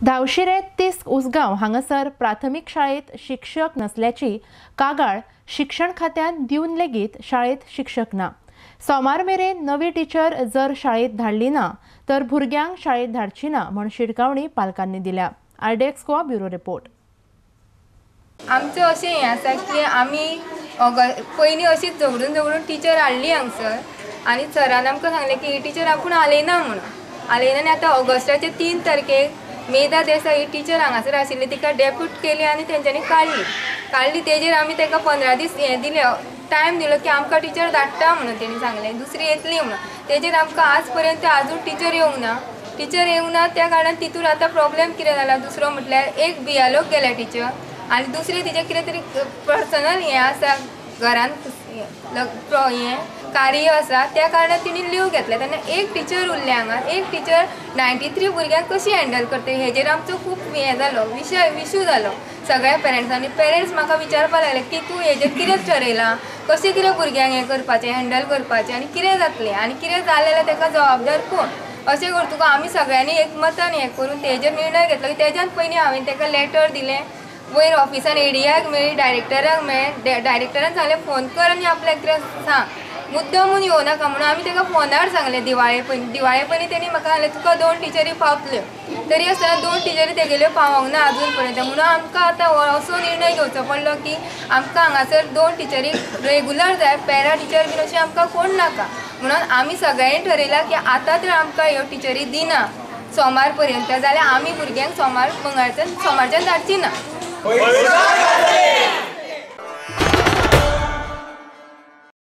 धावशिरे तिस्क उसगांव हांगासर प्राथमीक शाळेत शिक्षक नसल्याची कागाळ शिक्षण खात्यान दिवन लेगीत शाळेत शिक्षक ना। सोमार मेरेन नवी टिचर जर शाळेत धाडली ना तर भुरग्यांक शाळेत धाडची ना म्हूण शिटकावणी पालकांनी दिल्या। RDX Goa bureau report. आमचें अशें हें आसा की आमी पयलीं अशीच झगडून झगडून टिचर हाडली हांगसर आनी सरान आमकां सांगलें की ही टिचर आपूण आलयना म्हणून आलयना। आनी आतां ऑगस्टाचे 3 तारखेक मेधा देसाय ही टिचर हांगासर आशिल्ली, तिका डेप्यूट केली आनी तेंच्यांनी काडली। तेजेर आमी ताका 15 दीस हें दिले, टायम दिलो की आमकां टिचर धाडटा म्हणून तेणी सांगलें, दुसरी येतली म्हणून। तेजेर आमकां आज पर्यंत आजून टिचर येवंक ना। टिचर येवंक ना त्या कारणान तितूर आतां प्रॉब्लेम कितें जाला दुसरो म्हटल्यार एक बियालोक गेल्या टिचर आनी दुसरी तिचें कितें तरी पर्सनल हें आसा, घरान हें कार्य आसा, त्या कारणान तिणी लीव घेतलें। तेन्ना एक टिचर उरलें हांगा, एक टिचर 93 भुरग्यांक कशी हँडल करता हेजेर आमचो खूब हें जालो, विशय जालो सगळ्या पेरंट्सांनी। पेरंट्स म्हाका विचारपाक लागले की तूं हेजेर कितें ठरयलां, कशें कितें भुरग्यांक हें करपाचें, हँडल करपाचें आनी कितें जातलें आनी कितें जालें जाल्यार ताका जबाबदार कोण, अशें करून तुका आमी सगळ्यांनी एकमतान हें करून तेजेर निर्णय घेतलो की तेज्यान पयलीं हांवें ताका लेटर दिलें, वयर ऑफिसान एडीआक मेळ्ळी, डायरेक्टराक मेळ्ळें। डायरेक्टरान सांगलें फोन कर आनी आपल्याक कितें सांग, मुद्दमून येवं नाका म्हणून आमी ताका फोनार सांगलें। दिवाळे पयलीं तेणी म्हाका सांगलें तुका 2 टिचरी पावतल्यो, तरी आसतना 2 टिचरी तेगेल्यो पावोंक ना आजून पर्यंत। म्हणून आमकां आतां असो निर्णय घेवचो पडलो की आमकां हांगासर 2 टिचरी रेगुलर जाय, पॅरा टिचर बीन अशें आमकां कोण नाका म्हणून आमी सगळ्यांनी ठरयलां की आतां तर आमकां ह्यो टिचरी दिना सोमार पर्यंत, जाल्यार आमी भुरग्यांक सोमार मंगळारच्यान सोमारच्यान धाडची ना।